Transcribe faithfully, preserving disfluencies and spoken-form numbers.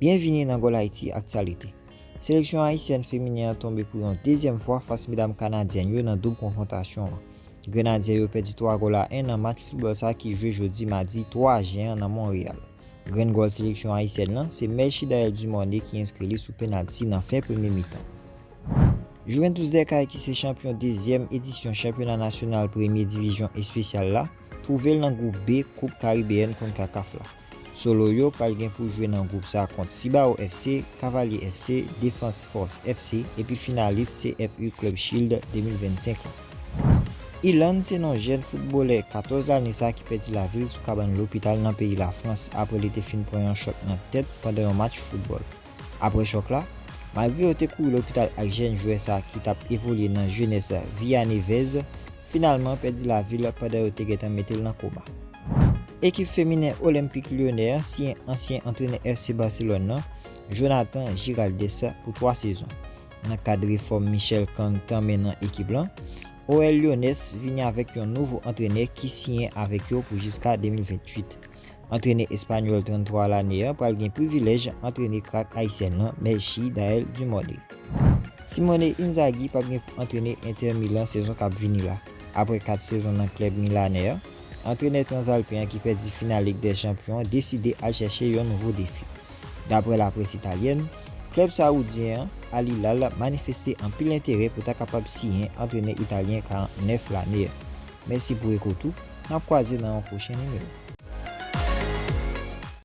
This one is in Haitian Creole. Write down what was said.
Byenvini nan Goal Haiti Actualité. Seleksyon ayisyèn feminen an tonbe pou yon dezyèm fwa fas medam kanadyèn yo nan doub konfwontasyon an. Grenadye yo pèdi twa gòl a en nan match foutbòl sa ki jwe jodi madi twa jen an nan Monreyal. Grenn gòl seleksyon ayisyèn nan se Melchidaël Dumornay ki enskri li sou penalti nan fen premye mitan. Juventus Dèkay ki se chanpyon dezyèm edisyon chanpyona nasyonal premye divizyon espesyal la, twouve l nan gwoup B Koup Karibeyèn Konkakaf la. Solo yo pral gen pou jwe nan gwoup sa kont Cibao F C, Cavalier F C, Defense Force F C epi finalis C F U Club Shield de mil vennsenk la. Ilan se non jèn foutbolè katòz lane sa ki pèdi lavi l sou kabann lopital nan peyi Lafrans apre li te fin pran yon chòk nan tèt pandan yon match foutbòl. Apre chòk la, malgre yo te kouri lopital ak jèn jwè sa ki t ap evolye nan Jeunesse Villanevez, finalman pèdi lavi l pandan yo te gentan mete l nan koma. Ekip feminen Olympique Lyonnais an siyen ansyen antrenè F C Barcelone nan, Jonathan Giraldez, pou twa sezon. Nan kad refòm Michel Kang t anmen nan ekip lan, O L Lyonnais vini avèk yon nouvo antrenè ki siyen avèk yo pou jiska de mil venntuit. Antrenè espanyòl tranntwa lane an pral gen privilèj antrene krak ayisyèn lan, Melchidaël Dumornay. Simone Inzaghi p ap gen pou antrene Inter Milan sezon k ap vini la. Apre kat sezon nan klèb milanè an, antrenè tranzalpen an ki pèdi final Lig dè Chanpyon an deside al chèche yon nouvo defi. Daprè laprès italyèn, klèb sawoudyen an, Al Hilal, manifeste anpil enterè pou ta kapab siyen antrenè italyen karannèf lane an. Mèsi pou ekout ou, n ap kwaze nan yon pwochen nimewo.